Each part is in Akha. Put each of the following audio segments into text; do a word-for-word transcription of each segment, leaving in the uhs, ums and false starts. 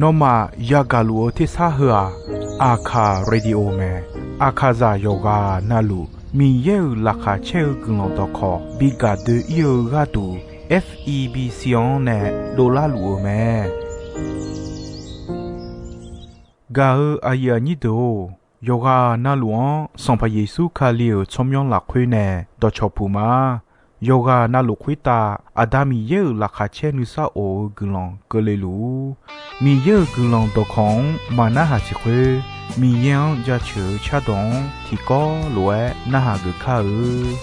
Nawmaf yagaq luf-eu tersar heu-aq, Aqkaq Radio mae. Aqkaqzaq yawqghaq navluf Miqyaer-euq laqkhaq caer-eu guiqlanq dawqkawq bi gaq doe-ir-eu gharduq, F E B C-anr nae dovlar luf-eu mae. Gaq-eu aqyuif aqnyir deuq-or, yawqghaq navluf-anr Sanqpaq Yeqsur Kali-euq tsawrmyanr lafkhoer nae dawqcawq puq ma. Yawqghaq navluf khoertav Aqda Miqyaer-euq laqkhaq caer nuisar of-eu guiqlanq keuvle luf-ur. Miqyaer-euq guiqlanq dawqkawq-anr maqnarhaq siq khoer, Miqyaer-anr jaceuq-eu cardawq-anr tiqkawv lof-aer narhaq geuf kar-eu.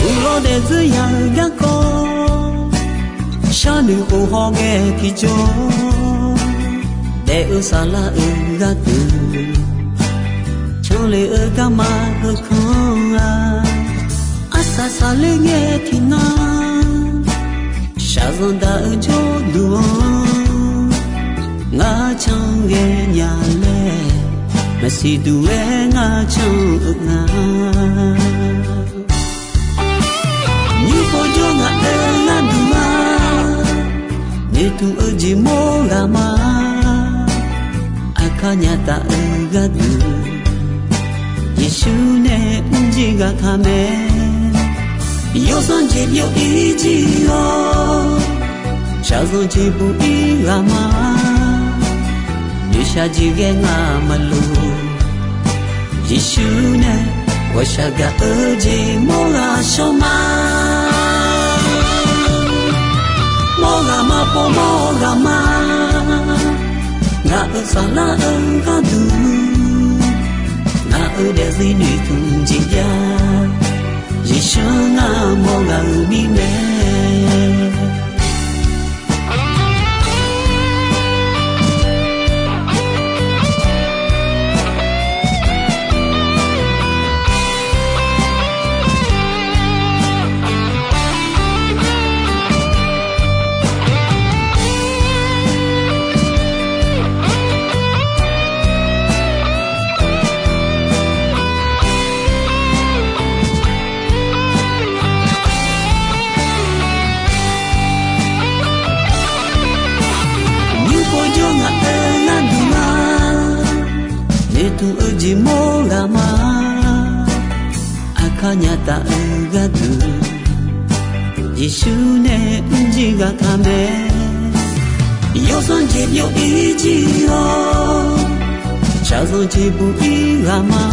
Uqlawr daefzeur ya-eu garkawv, sharnoeq khof hawghae tiqjawr, daef-eu saflar-euq gharduq, canle-eu garma heukanr-a. Arsaq saqler ngae tiqnan, shaqzanq daq-eu jawrduq-anr, ngar can ghae nya laer, maqsiq duq-aer ngar can-eu nga. Nymrpov jawr ngaq-euq gharduq-a, noeqtmq-eu jeq mawr ghaq ma. Aqkaq nya taf-eu gharduq, Yeqsur nae mrjir ghaq taq mae. Yawsanr jeq byov-ir jir-awr, shaqzanq jeq buq-ir ghaq ma. Noeqshaq jeq ghae ngaq maqloq, Yeqsur nae ghawqshaq gaq-eu jeq mawr ghaq shawr ma. Mawr ghaq ma pov mawr ghaq ma. Ngaq-euq saflar-eu gharduq, ngaq-euq daefzir noeqtmq jeq jav, Yeqsur ngar mawr ghaq-euq mirnae. Nymrpov jawr ngaq-euq gharduq-a, noeqtmq-eu jeq mawr ghaq ma. Aqkaq nya taf-eu gharduq, Yeqsur nae mrjir ghaq taq mae. Yawsanr jeq byov-ir jir-awr, shaqzanq jeq buq-ir ghaq ma.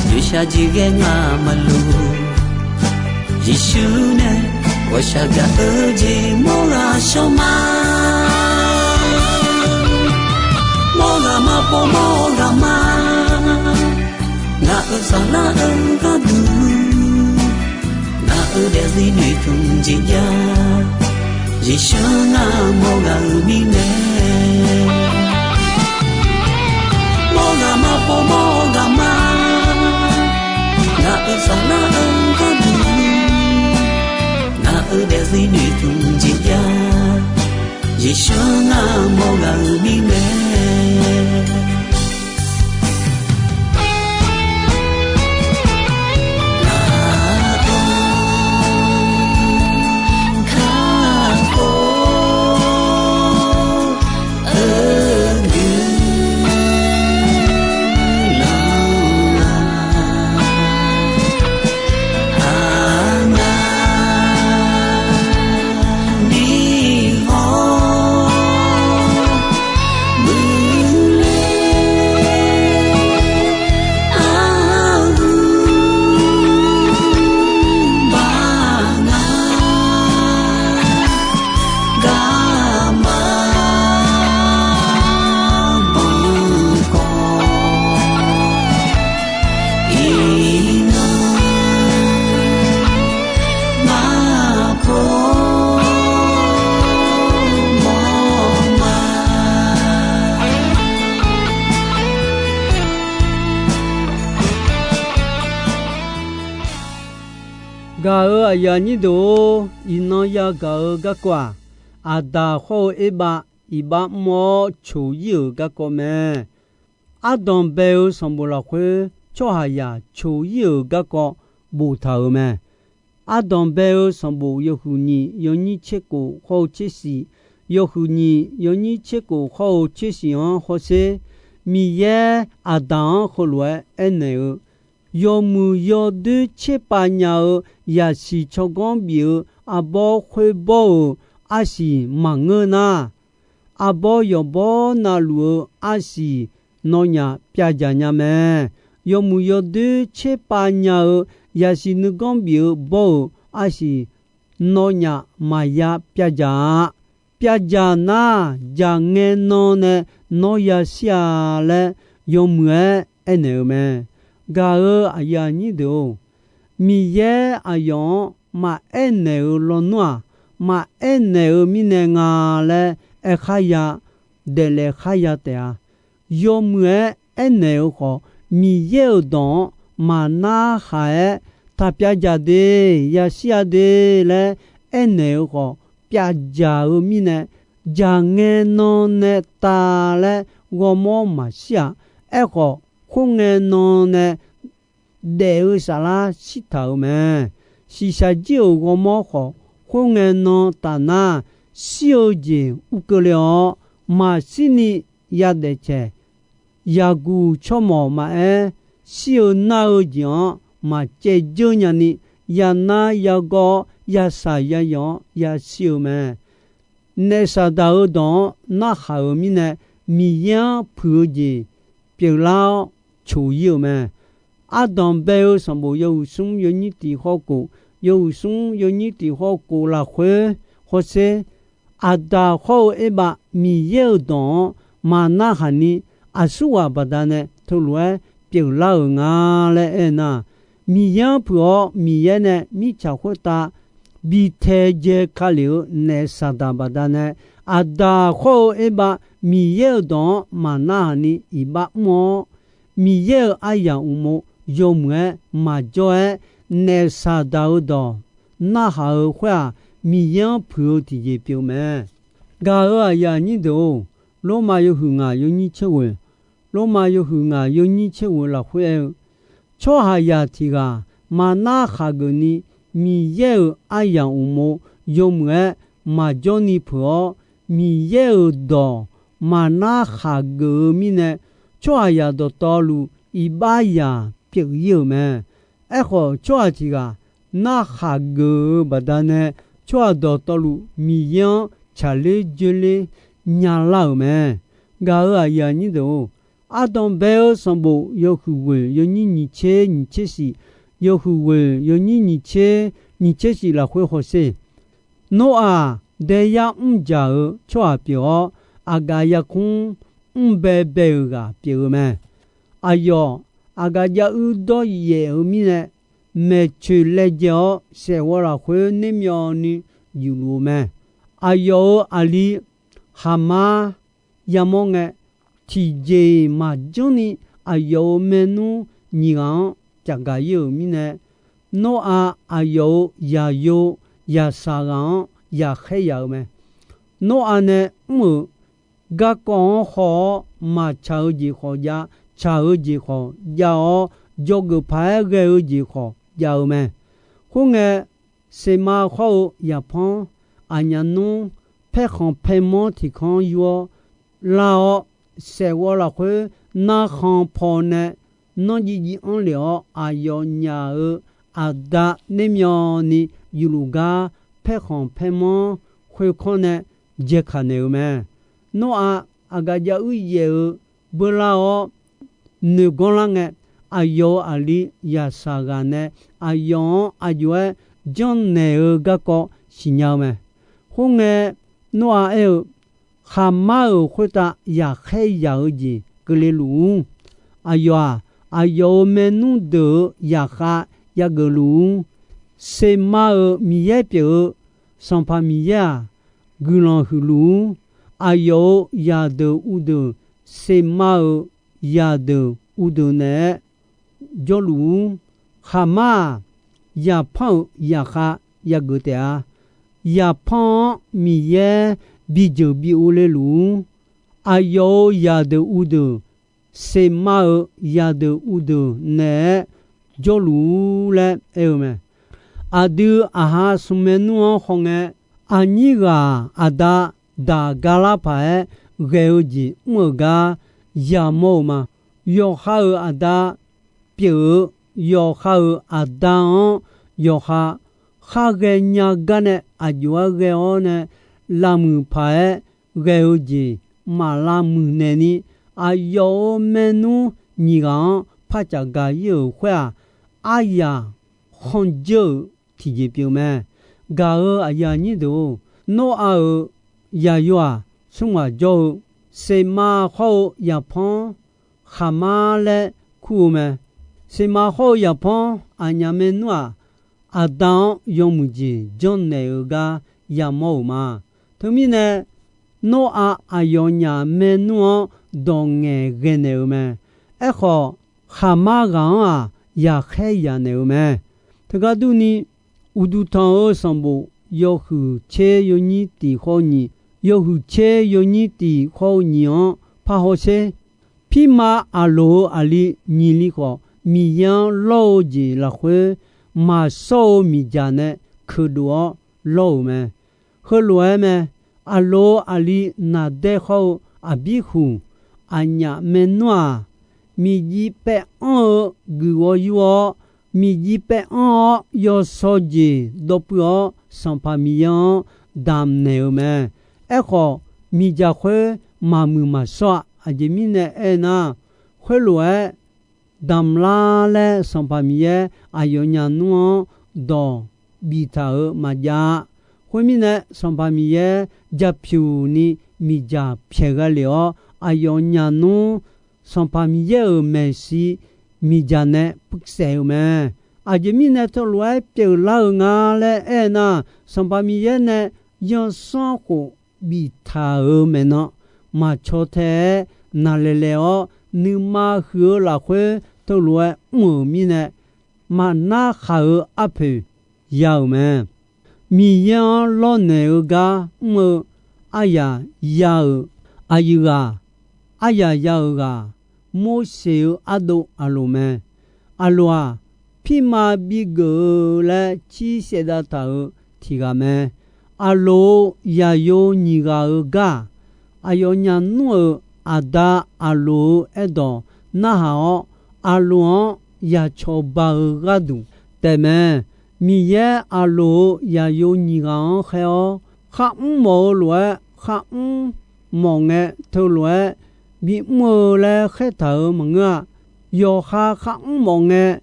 Noeqshaq jeq ghae ngaq maqloq, Yeqsur nae ghawqshaq gaq-eu jeq mawr ghaq shawr ma. Mawr ghaq ma pov mawr ghaq ma. Ngaq-euq saflar-eu gharduq, ngaq-euq daefzir noeqtmq jeq jav, Yeqsur ngar mawr ghaq-euq mirnae. Mawr ghaq ma pov mawr ghaq ma. Ngaq-euq saflar-eu gharduq, ngaq-euq daefzir noeqtmq jeq jav, Yeqsur ngar mawr ghaq-euq mirnae. Gaq-euq aqyuif aqnyir deuq-or, iqnan yagaq-eu garkawv-aq, Aqdaq hawr-eu Erbav iqbax mr-awr coq-ir-euq garkawv mae. Ardanq bae-eu sanqbof lafkhoer tsawrhaqzaq coq-ir-euq garkawv boftaq-euq mae. Ardanq bae-eu sanqbof yawhuiq nyiq yawnyir tser khof hawr-eu tser shif, yawhuiq nyiq yawnyir tser khof hawr-eu tser shif-anr hawsher. Miqyaer Aqdaq-anr heulof-aer aernaeq-eu, yawmuiq yawdoer tserpav nya-eu yaqsiq tsawrganr bif-eu arbawr khoerbawr-euq arsiq maqngeur nar, arbawr yawqbawr navluf-eu arsiq nawnyaf pyavdzaq nya mae. Yawmuiq yawdoer tserpav nya-eu yaqsiq nuiganr bif-eu bawr-euq arsiq nawnyaf maqya pyavdzaq-a. Pyavdzaq nar, dzaq ngae nan nae nawr yashir-a laer yawmuiq-aer aernaeq-eu mae. Gaq-euq aqyuif aqnyir deuq-or, Miqyaer aqyawf-anr maqaer naeq-eu lawnmr-aq, maqaer naeq-eu mirnae nga laer aer kharya, daeflaef kharya taef-a. Yawmuiq-aer aernaeq-eu khawf, Miqyaer-euq dawq-anr maqnar haq-aer, taq pyavdzaq de, yashir-a de laer aernaeq-eu khawf, pyavdzaq-eu mirnae, dzaq ngae nan nae tav laer ghawrmawr maqshir-aq. Aerkhawf, khoerngae nan nae daef-eu saflar shirtaq-euq mae. Shiqshaq jir-euq ghawrmawr khawf, khoerngae nan tafnar, shir-eu jeq ur keuvle-awr, maqshirni yadaef caeq, yaqguq tsawrmawq maqaer, shir-eu nar-eu jeq-anr maqcaev dzeur nyani, yanar yagawr-awr, yashaq yayawq-anr yashir-eu mae. Naef Saqdaq-euq dawq-anr narhaq-euq mirnae, Miqyaer-anr puiq-eu jeq pyeuflar-awr coq-ir-euq mae. Ardanq bae-eu sanqbof yawhuiq smr yawnyir tiq hawr khof, yawhuiq smr yawnyir tiq hawr khof lafkhoer hawsher. Aqdaq hawr-eu Erbav Miqyaer-euq dawq-anr maqnar haq ni, aqsurghaq baqdanae teulof-aer pyeuflar-euq nga laer aernar, Miqyaer-anr puiq-awr Miqyaer nae mirtsaq khoertav bi taedzae ka lef-eu naef Saqdaq baqdanae, Aqdaq hawr-eu Erbav Miqyaer-euq dawq-anr maqnar haq ni iqbax mr-awr, Miqyaer-euq aryaq uqmov yawmuiq-aer maqjawr-aer, naef Saqdaq-euq dawq narhaq-eu khoer-aq, Miqyaer-anr puiq-eu tiqjeq pyeuf mae. Gaq-euq aqyuif aqnyir deuq-or, Lormav yawhuiq ngaq yawnyir tser ghoeq, Lormav yawhuiq ngaq yawnyir tser ghoeq lafkhoer aer-eu, tsawrhaqzaq tiq ghaq maqnar khaqgeuf ni Miqyaer-euq aryaq uqmov yawmuiq-aer maqjawr ni peuq-awr, Miqyaer-euq dawq maqnar khaqgeuf-eu mirnae, tsawrhaqzaq dawqtawvluf iqbaxzaq pyeuf-ir-euq mae. Aerkhawf, tsawrhaq tiq ghaq narkhaq geuf-eu baqdanae, tsawrhaq dawqtawvluf Miqyaer-anr tsaqler dzoerler nyalar-euq mae. Gaq-euq aqyuif aqnyir deuq-or, Ardanq bae-eu sanqbof yawhuiq ghoeq yawnyir nyiq tser nyiq tser shif, yawhuiq ghoeq yawnyir nyiq tser nyiq tser shif lafkhoer hawsher. Noraq daeyar mrjaq-eu tsawrhaq pyeuf-awr, aqgaf yarkmr mrbae bae-euq ghaq pyeuf-eu mae. Aqyawf aqgaf jav uir dawryaef-eu mirnae, maeqtsoeq laejae-awr saeqghawv lafkhoer nermyawvni yufluf-eu mae. Aqyawf-euq aqli Khaqmar yamawr ngae, tiqjeq-iq maqjanr ni aqyawf-euq maernmr nyiq ghaq-anr pyaqgaq-ir-euq mirnae, Noraq aqyawf-euq zaqyo zaqsaq ghaq-anr yaqkhaer yaq-eu mae. Noraq nae mr-euq garkawv-anr haw-awr, maqtsaq-eu jeq khawf jav, tsaq-eu jeq khawf jav-awr, dzawgeuf paq-aer ghae-eu jeq khawf jav-eu mae. Khoerngae, Seqmav hawr-eu Yaqpanr, aqnyaf nmr paerkhanq paermanr tiq kanr yur-awr lar-awr, saeqghawv lafkhoer narkhan paw nae nanrjiv jiv anr lef-awr, aqyawfnyaf-euq aqda nermyawvni yufluf gar paerkhanq paermanr khoerkanr nae dzaekaq naeq-eu mae. Noraq aqgaf jav uir yaef-eu beular-awr noeqganr lar ngae, aqyawf-euq aqli zaqsaq ghaq nae aqyawf-anr aqjox-aer janrnaeq-eu garkawv siqnya-eu mae. Khoerngae, Noraq aer-eu, Khaqmar-euq khoertav yaqkhaer yaq-eu jeq keuvle luf-ur. Aqyawf-aq, aqyawf-euq maernmr deuq-euq zaqkhav yageuf luf-ur. Seqmav-euq Miqyaer pyeuf-eu Sanqpaq Miqyaer-aq, guiqlanq huiq luf-ur. Aqyawf-euq zaqdeuq uvdeuq, Seqmav-euq zaqdeuq uvdeuq naeq-aer jawrluf-ur. Khaqmar-aq, Yaqpanr-euq zaqkhav yageuf taef-a. Yaqpanr-anr Miqyaer bijeuq bi uvle luf-ur. Aqyawf-euq zaqdeuq uvdeuq, Seqma-euq zaqdeuq uqdeuq naeq-aer jawrluf-ur laer aer-eu mae. Aqdui aqha smq maernmr-anr hawngae, aqnyir ghaq aqda daq ga lar paq-aer ghae-eu jeq mr-euq gar yamawr-eu ma. Yawqha-euq aqda pyeuf-eu, yawqha-euq aqda-anr yawqha khar ghaenya gar nae aqjox-aer ghae-awr nae, lavmuiq paq-aer ghae-eu jeq maq lavmuiq naeqni, aqyawf-euq maernmr nyiq ghaq-anr par caf gaq-ir-euq khoer-aq, aryaq khanqjeur-euq tiqjeq pyeuf mae. Gaq-euq aqyuif aqnyir deuq-or, Noraq-euq yaqyo-aq, smr ghaq jawr-eu, Seqma khawr-eu yaqpanr Khaqmar laer kur-eu mae. Seqma khawr-eu yaqpanr aqnyaf maernmr-aq, aqda-anr yawmuiq jeq janrnaeq-eu gar yamawr-euq ma. Teumirnae, Noraq aqyawfnyaf maernmr-anr dawq ngaeq ghaenaeq-euq mae. Aerkhawf, Khaqmar ghaq-anr-aq, yaqkhaer yaq naeq-euq mae. Teugar durni, Uqduq tanq-euq sanqbof yawhuiq tser yawnyir tiq khawr-eu nyiq, yawhuiq tser yawnyir tiq khawr-eu nyiq-anr parhaw sher. Pirma Aqloq-euq aqli nyiq li khawf, Miqyaer-anr lawr-eu jeq lafkhoer maqshawr-eu miqdzaq nae keudov-awr lawr-euq mae. Heulof-aer mae. Aqloq-euq aqli Naqdaer khawr-eu Aqbirhuq aqnyaf maernmr-aq, miqjir paev anr-eu guiqghawr yur-awr, miqjir paev anr-awr yawshawr jeq dawrpuiv-awr, Sanqpaq Miqyaer-anr damqnaeq-euq mae. Aerkhawf, miqdzaq khoer maqmuiq maqshawr-a. Aqjeq mirnae aernar, khoerlof-aer damq lar laer Sanqpaq Miqyaer aqyawfnyaf nmr-anr dawq biftaq-euq maqjav-a. Khoermirnae, Sanqpaq Miqyaer jaqpyuq ni miqdzaq pyaeq gha lef-awr, aqyawfnyaf nmr Sanqpaq Miqyaer-euq maeqshi miqdzaq nae puivsaef-euq mae. Aqjeq mirnae teulof-aer pyeuflar-eu nga laer aernar, Sanqpaq Miqyaer nae yansanr khof biftaq-euq maeqnan maqcaw tae-aer naqlaeq laeq-awr, nuima huiq-eu lafkhoer teulof-aer mr-euq mirnae, maqnar khaq-eu arpoeq ya-euq mae. Miqyaer-anr lawrnaeq-eu gar mr-eu aryaq ya-euq aqyuif ghaq, aryaq ya-euq ghaq, Morseq-eu ardov Aqloq mae. Aqloq-aq, pirma bigeuf-eu laer cir saevdav taq-euq tiq ghaq mae. Aqloq-euq yaqyo nyiq ghaq-euq gar-aq, aqyawfnyaf nmr-euq aqda Aqloq-euq aerdawq narhaq-awr, Aqloq-anr yacawba-eu gharduq taefmae. Miqyaer Aqloq-euq yaqyo nyiq ghaq-anr khaer-awr, kharmr mawf-eu lof-aer kharmr mawf ngae, teulof-aer bimr-eu laer khaertaq-euq maqngeur-a. Yawqha kharmr mawf ngae,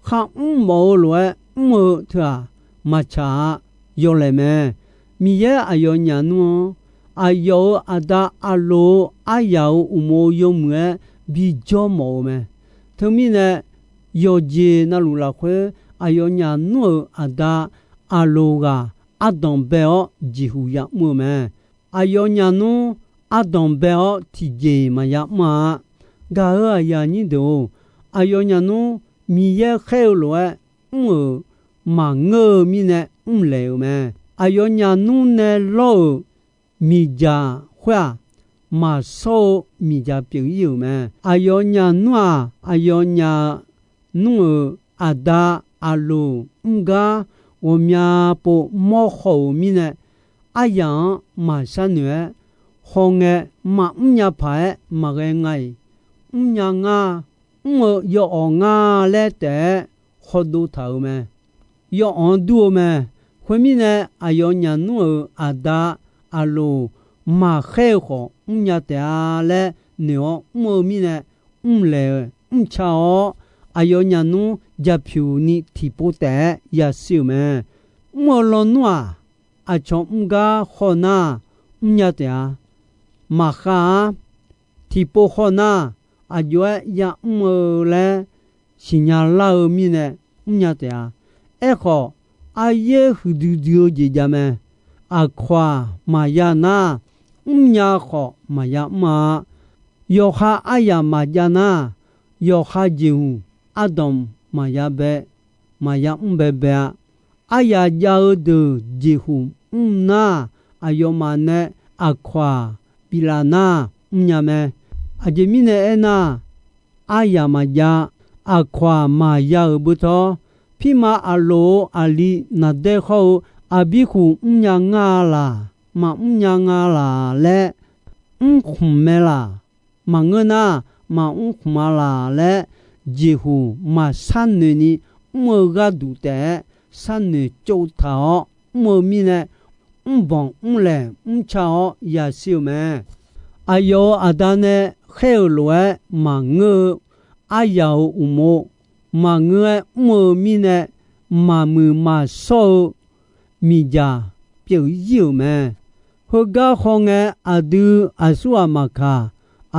kharmr mawf-eu lof-aer mr-eu teu-aq, maqtsaq-a. Yawlaeq mae. Miqyaer aqyawfnyaf nmr-anr, aqyawf-euq aqda Aqloq-euq aryaq-euq uqmov yawmuiq-aer bijawr mawf-eu mae. Teumirnae, yawqjeq navluf lafkhoer aqyawfnyaf nmr-euq aqda Aqloq ghaq ardanq bae-awr jeqhuq yamr-eu mae. Aqyawfnyaf nmr ardanq bae-awr tiqjeq maqya mr-a. Gaq-euq aqyuif aqnyir deuq-or, aqyawfnyaf nmr Miqyaer khaer-eu lof-aer mr-euq maqngeur-eu mirnae mrlaeq-euq mae. Aqyawfnyaf nmr nae lawr-euq miqdzaq khoer-aq, maqshawr-eu miqdzaq pyeuf-ir-euq mae. Aqyawfnyaf nmr-aq, aqyawfnyaf nmr-euq aqda Aqloq mr gar ghawqmya pov mawrhaw-euq mirnae, aryaq-anr maqshar noeq-aer, hawngae maqmr nya paq-aer maqghae nga-iq, mrnya ngar, mr-eu yawawq nga laer taef-aer hawdov taq-euq mae. Yawawq-anr dur-eu mae. Khoermirnae, aqyawfnyaf nmr-euq aqda Aqloq maqkhaer-eu khawf mrnya taef-a laer noeq-awr mr-eu mirnae, mrlaeq-eu mrca-awr, aqyawfnyaf nmr jaqpyuq ni tiqpov taef-aer yashir-euq mae. Mr-eu lawnmr-aq, aqcawq mr gar haw nar, mrnya taef-a. Maqkhav-ar. Tiqpov haw nar, aqjox-aer yamr-eu laer siqnya lar-eu mirnae mrnya taef-a. Aerkhawf, aryaer huiqdui dui-eu jeq jav mae. Aqkawq-aq maqya nar, mrnya khawf maqya mr-a. Yawqha aryaq maqjav nar, yawqha jeqhuq ardanq maqya bae, maqya mr baebae-a. Aryaq jav-eu deuq jeqhuq mr nar, aqyawfmaf nae aqkawq-aq biflaf nar mrnya mae. Aqjeq mirnae aernar, aryaq maqjav, aqkawq-aq maqya-euq beutawr, pirma Aqloq-euq aqli naqdaer khawr-eu Aqbirhuq mrnya nga laq, maqmr nya nga laq laer, mrkhmq mae laq, maqngeur nar, maqmr khmq-a laq laer, jeqhuq maqsharnoeq ni mr-eu gharduq taef-aer, sharnoeq tsovtaq-awr mr-eu mirnae, mrbanq mrlaeq mrca-awr yashir-eu mae. Aqyawf-euq aqda nae khaer-euq lof-aer maqngeur-eu aryaq-euq uqmov, maqngeur-aer mr-eu mirnae, maqmuiq maqshawr-eu miqdzaq pyeuf ir-euq mae. Heugar hawngae, aqdui aqsurghaq maqkaq,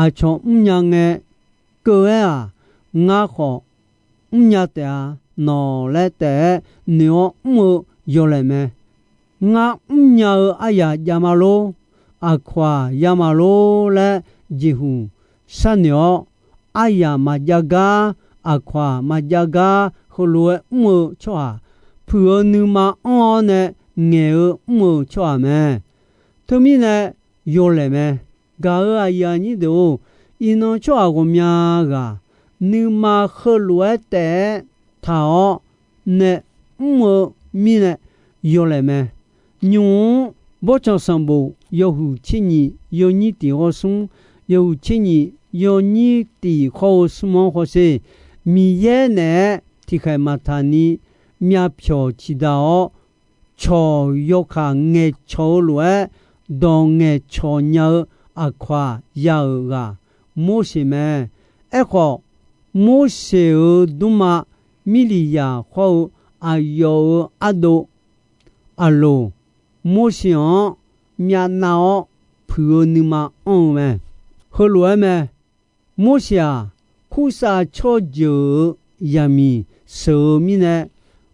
aqcawq mrnya ngae, keuv-aer-aq, ngar khawf mrnya taef-a nawq laer taef-aer noeq-awr mr-eu yawlaeq mae. Ngar mrnya-eu aryaq jav ma lor, aqkawq-aq ya ma lor laer jeqhuq sharnoeq-awr, aryaq maqjav gar, aqkawq-aq maqjav gar heulof-aer mr-eu tsawrhaq, puiq-eu nuima anr-awr nae ngaeq-eu mr-eu tsawrhaq mae. Teumirnae yawlaeq mae. Gaq-euq aqyuif aqnyir deuq-or, iqnan tsawrhaq ghawqmya ghaq nuima heulof-aer taef-aer taq-awr nae mr-eu mirnae yawlaeq mae. Nymq-mr Bawrtsanq sanqbof yawhuiq tser nyiq yawnyir tiq ghawr smr, yawhuiq tser nyiq yawnyir tiq khawr-eu smr-anr hawsher. Miqyaer naeq-aer tiqkhaeq maqtaq ni myavpyawq ciqdaq-awr, cawq yawkaq ngaeqcawq-eu lof-aer dawq ngaeqcawq nya-eu aqkawq-aq ya-euq ghaq Morseq mae. Aerkhawf, Morseq-euq dmrma Mirliqyaq khawr-eu aqyawf-euq ardov Aqloq, Morseq-anr myavnav-awr puiq-eu nuima anr-eu mae. Heulof-aer mae. Morseq-aq, kursav tsawrjeuq-euq yaqmiq sheuq-eu mirnae,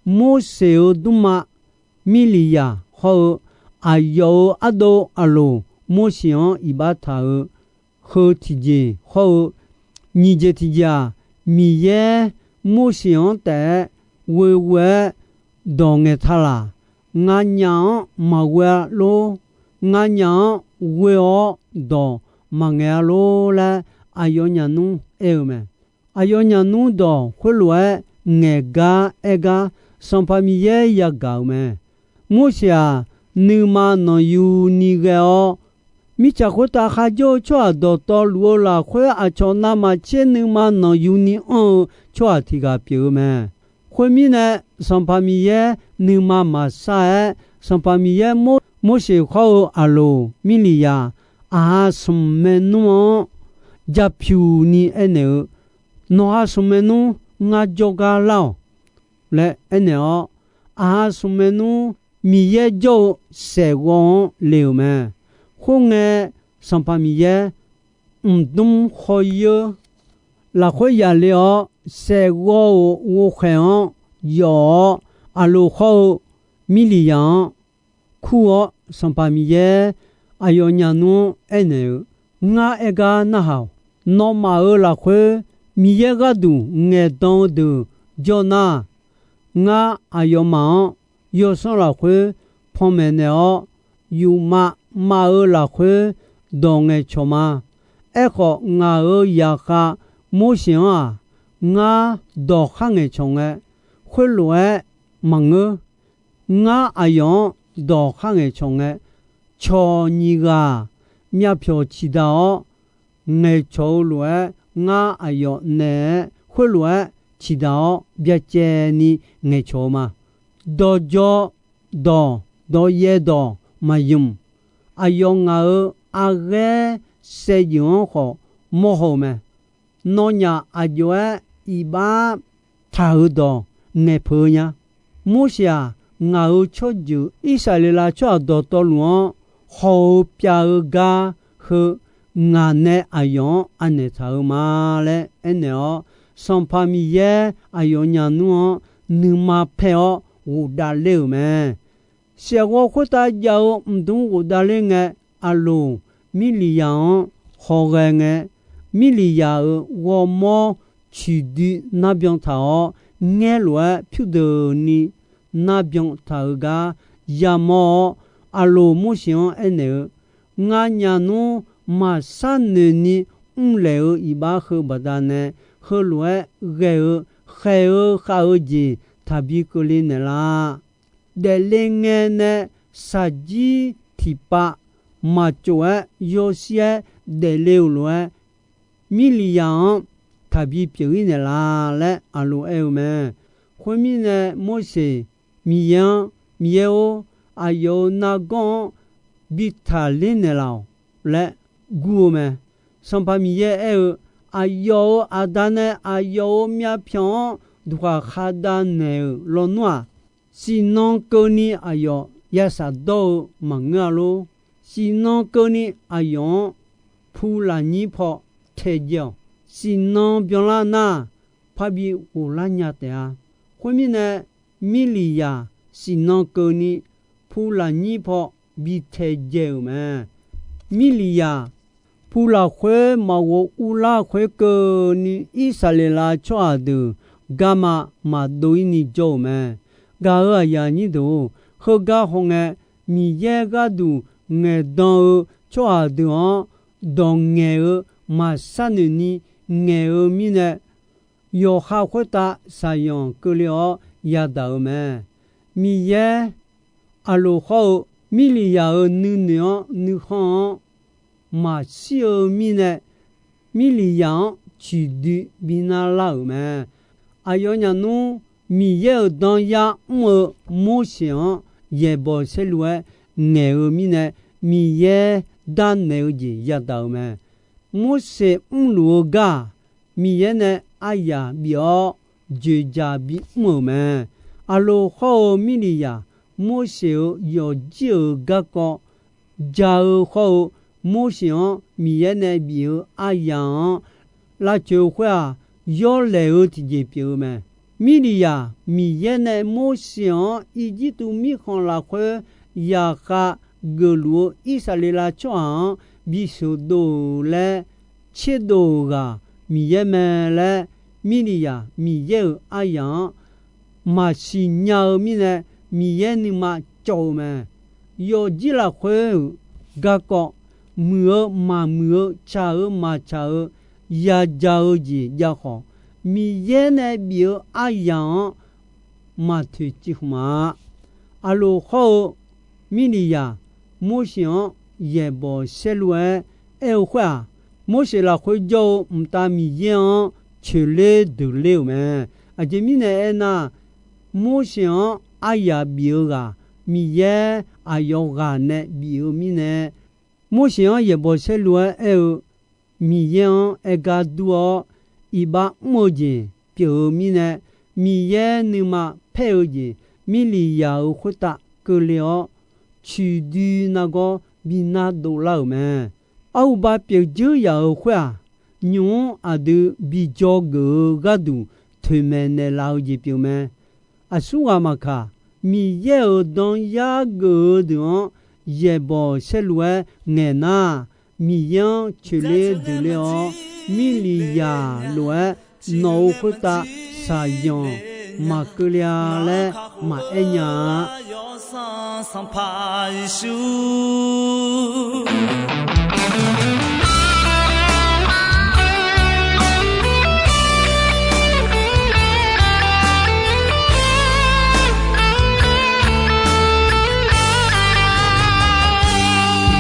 Morseq-euq dmrma Mirliqyaq hawr-eu aqyawf-euq ardov Aqloq Morseq-anr iqbax taq-eu heu tiqjeq hawr-eu nyiq jeq tiqjeq-aq, Miqyaer Morseq-anr taef-aer ghoeghoe-aer dawq ngaeqtaq laq. Nganyaf-anr maqghoe-a lor. Nganyaf-anr ghoe-awr dawq maqngaeq-a lor laer aqyawfnyaf nmr aer-eu mae. Aqyawfnyaf nmr dawq khoerlof-aer ngaeq gar aer gar, Sanqpaq Miqyaer yagaq-euq mae. Morseq-aq, nuima nanqyuni ghae-awr, mirtsaq khoertav kharjawr-eu tsawrhaq dawqtawvluf-eu lafkhoer aqcawq navmaqtser nuima nanqyuni anr-eu tsawrhaq tiq ghaq pyeuf-eu mae. Khoermirnae, Sanqpaq Miqyaer nuima maqsar-aer, Sanqpaq Miqyaer Mor-, Morseq hawr-eu Aqloq Mirliqyaq aqha smq maernmr-anr japyuq ni aernaeq-eu, Nawqha smq maernmr ngar jawrgar lar-awq laer aernaeq-awr, aqha smq maernmr Miqyaer jawr-eu saeqghawv-anr le-euq mae. Khoerngae, Sanqpaq Miqyaer mqdmr khawr-ir-eu lafkhoer yaqle-awr, saeqghawv-euq ghovkhaeq-anr yawf-awr, Aqloq hawr-eu Mirliqyaq-anr kur-awr, Sanqpaq Miqyaer aqyawfnyaf nmr-anr aernaeq-eu, Ngar aer gar narhaq-awq. Nawmaf-euq lafkhoer Miqyaer gharduq ngaeqdan-eu deuq jawr nar, ngar aqyawfmaf-anr yawsanr lafkhoer panmaeq naeq-awr, yufmav mav-eu lafkhoer dawq ngaeqcawq ma. Aerkhawf, ngaq-euq zaqkhav Morseq-anr-aq, ngar dawq khar ngaeqcawq ngae, khoerlof-aer maqngeur. Ngar aqyawf-anr dawq khar ngaeqcawq ngae, cawq nyiq ghaq myavpyawq ciqdaq-awr ngaeqcawq-eu lof-aer, ngar aqyawf naeq-aer khoerlof-aer ciqdaq-awr byacaevni ngaeqcawq-eu ma. Dawqjawq dawq, dawqyaev dawq maqymq. Aqyawf ngaq-euq arghaer saevdzeuf-anr khawf mawrhaw-eu mae. Nawnyaf aqjox-aer iqbax taq-euq dawq ngaeqpeuq-eu nya. Morseq-aq, ngaq-euq tsawrjeuq Irsaqleqlav tsawrhaq dawqtawvluf-anr haw-eu pyav-eu gar heu, ngaq nae aqyawf-anr anaeq taq-eu ma laer aernaeq-awr, Sanqpaq Miqyaer aqyawfnyaf nmr-anr nuima paer-awr ghofdav ler-euq mae. Saeqghawv khoertav jav-eu mqdmr ghofdav ler ngae, Aqloq Mirliqyaq-anr hawghae ngae, Mirliqyaq-euq ghawrmawr ciqdui narbyan taq-awr, ngaerlof-aer pyurdeuqni narbyan taq-eu gar yamawr-awr, Aqloq Morseq-anr aernaeq-eu, Nganyaf nmr maqsar noeqni mrlaeq-eu iqbax heu baqdanae, heulof-aer ghae-eu khaeq-eu khav-eu jeq taqbi keuvle naeqlaf. Daefle ngae nae shaqjir tiqpav maqcof-aer yawshir-aer daefle-euq lof-aer, Mirliqyaq-anr taqbi pyeuf-ir naeqlaf laer aqlof aer-eu mae. Khoermirnae, Morseq Miqyaer-anr, Miqyaer-or, aqyawf-euq nargawr-anr bi taqler naeqlaf-awq laer gur-eu mae. Sanqpaq Miqyaer aer-eu, Aqyawf-euq aqda nae aqyawf-euq myavpyawq-anr duqkhaq khardav naeq-euq lawnmr-aq, siqnan keuvni aqyawf ya shafdawr-eu maqngeur-a lor. Siqnan keuvni aqyawf-anr pu lafnyir paw taedzae-awq. Siqnan byanlar nar, parbi ghoflar nya taef-a. Khoermirnae, Mirliqyaq siqnan keuvni pu lafnyir paw bi taedzae-euq mae. Mirliqyaq pu lafkhoer maqghof urlar khoerkeuvni, Irsaqleqlav tsawrhaq deuq garma maqdov-ir ni jawr-euq mae. Gaq-euq aqyuif aqnyir deuq-or, heugar hawngae, Miqyaer gharduq ngaeqdan-eu tsawrhaq deuq-anr dawq ngaeq-eu maqshar noeq ni ngaeq-eu mirnae, yawqha khoertav shaqzanq keuvle-awr yadaq-euq mae. Miqyaer aqloq hawr-eu Mirliqyaq-euq nuinoeq-anr nuikhanr-anr maqshir-eu mirnae, Mirliqyaq-anr ciqdui bi narlar-euq mae. Aqyawfnyaf nmr Miqyaer-euq danyar mr-eu Morseq-anr yaeqbawq saerlu-aer ngaeq-eu mirnae, Miqyaer darnaeq-eu jeq yadaq-euq mae. Morseq mrluf-eu gar-aq, Miqyaer nae aryaq bif-awr dzoeqdzaq bimr-euq mae. Aqloq hawr-eu Mirliqyaq, Morseq-euq yawqjir-euq garkawv ja-eu hawr-eu, Morseq-anr Miqyaer nae bif-eu aryaq-anr lavcoeq-eu khoer-aq, yawlaeq-eu tiqjeq pyeuf-eu mae. Mirliqyaq Miqyaer nae Morseq-anr Irjirtuv mirkhanq lafkhoer yaqkhav geufluf-eu Irsaqleqlav tsawrhaq-anr bisheuq dov-euq laer tserdov-euq ghaq Miqyaer mae laer, Mirliqyaq Miqyaer-euq aryaq-anr maqsiq nya-eu mirnae, Miqyaer nuima cawv-eu mae. Yawqjir lafkhoer-euq garkawv, muiq-eu maqmuiq-eu, tsaq-eu maqtsaq-eu, yaja-eu jeq jav khawf, Miqyaer nae bif-eu aryaq-anr maqtoeqciv khmq-a. Aqloq hawr-eu Mirliqyaq, Morseq-anr yaeqbawq saerlu-aer aer-eu khoer-aq, Morseq lafkhoer jawr-eu mqtav Miqyaer-anr coeqler deuqler-euq mae. Aqjeq mirnae aernar, Morseq-anr aryaq bif-eu ghaq Miqyaer aqyawf ghaq nae bif-eu mirnae, Morseq-anr yaeqbawq saerlu-aer aer-eu Miqyaer-anr aer gar dur-awr, iqbax mr-eu jeq pyeuf-eu mirnae, Miqyaer nuima paer-eu jeq Mirliqyaq-euq khoertav keuvle-awr, ciqdui nargawr bi nar dovlar-euq mae. Arhuba pyeuf dzeur yaf-euq khoer-aq, nymq-mr aqdui bi dzawgeuf-eu gharduq toeqmaeq naeqlaf-eu jeq pyeuf mae. Aqsurghaq maqkaq, Miqyaer-euq danyar geuf-eu deuq-anr yaeqbawq saerlu-aer ngaeq nar, Miqyaer-anr coeqler deuqler-awr, Mirliqyaq lof-aer nawq-euq khoertav shaqzanq maqkeuv le-a laer maqaer nya-a. Yawsanr Sanqpaq Yeqsur,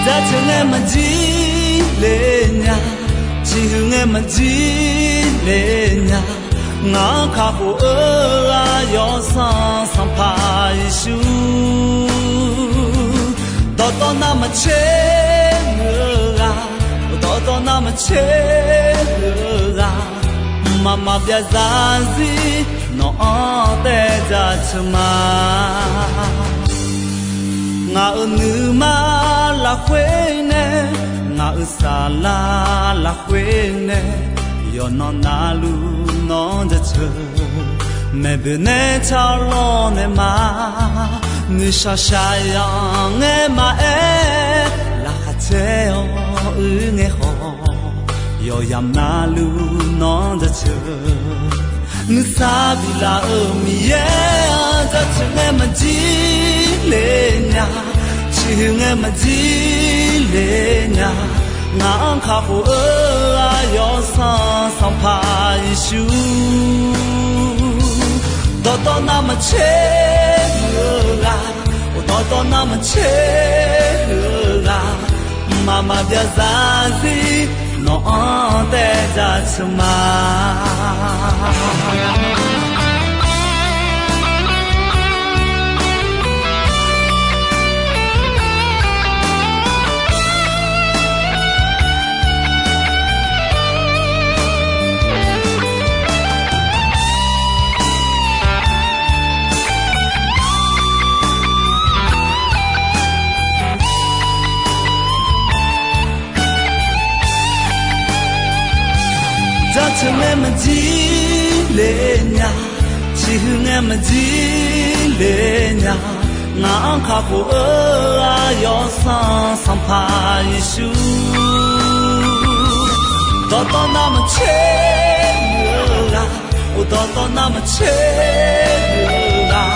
jaceuq ngae maqjir le nya, ciqhuiq ngae maqjir le nya. Ngaq-anr kakhof-eu ghaq Yawsanr Sanqpaq Yeqsur, dawqtawv navmaqtser-eu ghaq, dawqtawv navmaqtser-eu ghaq, mqmaq maqbyav zarzir nawq-anr taev jaceuq ma. Ngaq-euq nuima lafkhoer nae, ngaq-euq saflar lafkhoer nae, yawqnan navluf nawq-anr jaceuq. Maeqboeq nae tsarlawr nae ma, nuishaq shaqyanq ngae maqaer, laqkhaq caer-awr uir ngae khawf, yawqyamq navluf nawq-anr jaceuq. Nuisar biflaf-euq Miqyaer-anr jaceuq ngae maqjir le nya, ciqhuiq ngae maqjir le nya. Ngaq-anr kakhof-eu aqyawf sanq Sanqpaq Yeqsur, dawqtawv navmaqtser huiq-eu ghaq, dawqtawv navmaqtser huiq-eu ghaq, mqmaq maqbyav zarzir nawq-anr taev jaceuq ma. Jaceuq ngae maqjir le nya, ciqhuiq ngae maqjir le nya, ngaq-anr kakhof-eu aqyawf sanq Sanqpaq Yeqsur, dawqtawv navmaqtser huiq-eu ghaq, dawqtawv navmaqtser huiq-eu ghaq,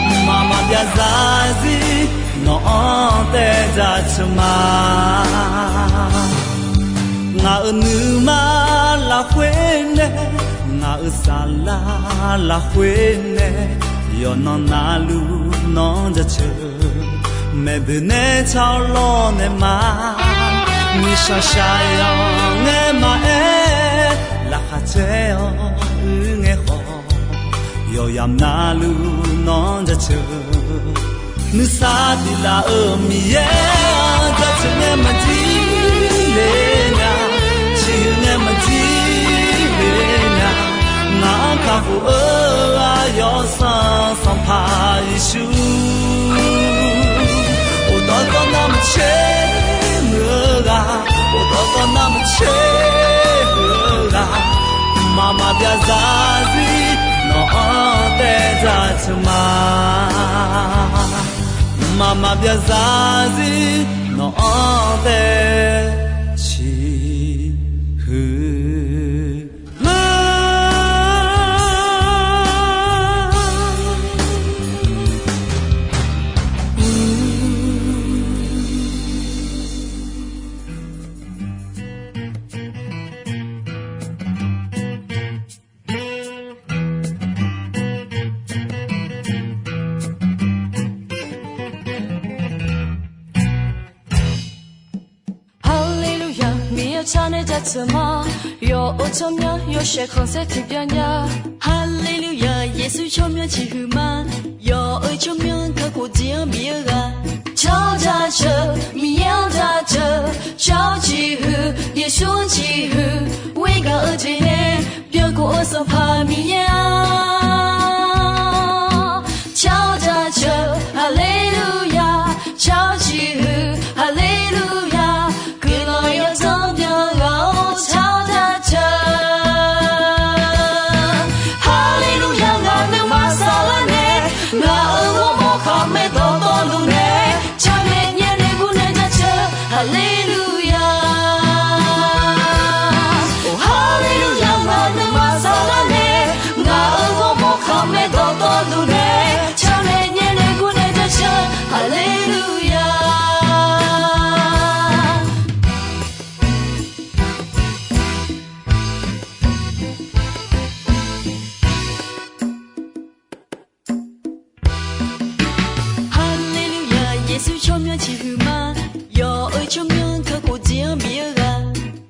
mqmaq maqbyav zarzir nawq-anr taev jaceuq ma. Ngaq-euq nuima lafkhoer nae, ngaq-euq saflar lafkhoer nae, yawqnan navluf nawq-anr jaceuq, maeqboeq nae tsawrlawr naeq ma. Nishaq shaqyanq ngae maqaer, laqkhaq caer-awr uir ngae khawf, yawqyamq navluf nawq-anr jaceuq. Nuisar biflaf-euq Miqyaer-aq, jaceuq ngae maqjir le nya, ciqhuiq ngae maqjir le nya, ngaq-anr kakhof-eu aqyawf sanq Sanqpaq Yeqsur, dawqtawv navmaqtser huiq-eu ghaq, dawqtawv navmaqtser huiq-eu ghaq, mqmaq maqbyav zarzir nawq-anr taev jaceuq ma. Mqmaq maqbyav zarzir nawq-anr taev ciqhuiq ma. Haleluya, Miqyaer-eu tsawrmyanr nae jaceuq ma. Yawq-euq tsawrmyanr yawshaef khanqsaer tiqbyan nya. Haleluya, Yeqsur tsawrmyanr ciqhuiq ma. Yawq-euq tsawrmyanr kakhof jeq-anr bif-eu ghaq, tsawr jaceuq, Miqyaer-anr jaceuq, tsawr ciqhuiq, Yeqsur-anr ciqhuiq, ghoer gaq-eu jeq nae byankhof-eu Sanqpaq Miqyaer-a. Tsawr jaceuq, haleluya, tsawr ciqhuiq, haleluya, guiqlanq yawdzanr byan ghaq-awr tsawr jaceuq. Haleluya, ngaq nuima saflar nae, ngaq-euq ghawrmawr khaqmae dawqtawvluf nae, tsawrnaeq nyaer nae gurnae jaceuq, haleluya. Haleluya, ngaq nuima saflar nae, ngaq-euq ghawrmawr khaqmae dawqtawvluf nae, tsawrnaeq nyaer nae gurnae jaceuq, haleluya. Haleluya, Yeqsur tsawrmyanr ciqhuiq ma. Yawq-euq tsawrmyanr kakhof jeq-anr bif-eu ghaq,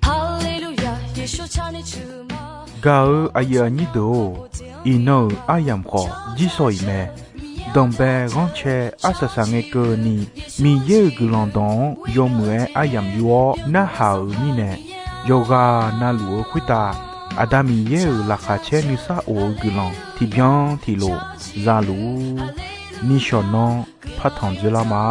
haleluya, Yeqsur tsawrmyanr ciqhuiq ma. Gaq-eu aqyuif aqnyir deuq-or, iqnan-euq aryamq khawf jirsawq iq mae. Danqbae ghanrcae arsaq saq ngae keuvni, Miqyaer-euq guiqlanq dawq-anr yawmuiq-aer aryamq yur-awr narhaq-euq mirnae, yawqghaq navluf-eu khoertav Aqda Miqyaer-euq laqkhaq caer nuisar of-eu guiqlanq tiqbyan tiqlof za luf-ur. Nishawq nanr partanq dzoerlar ma.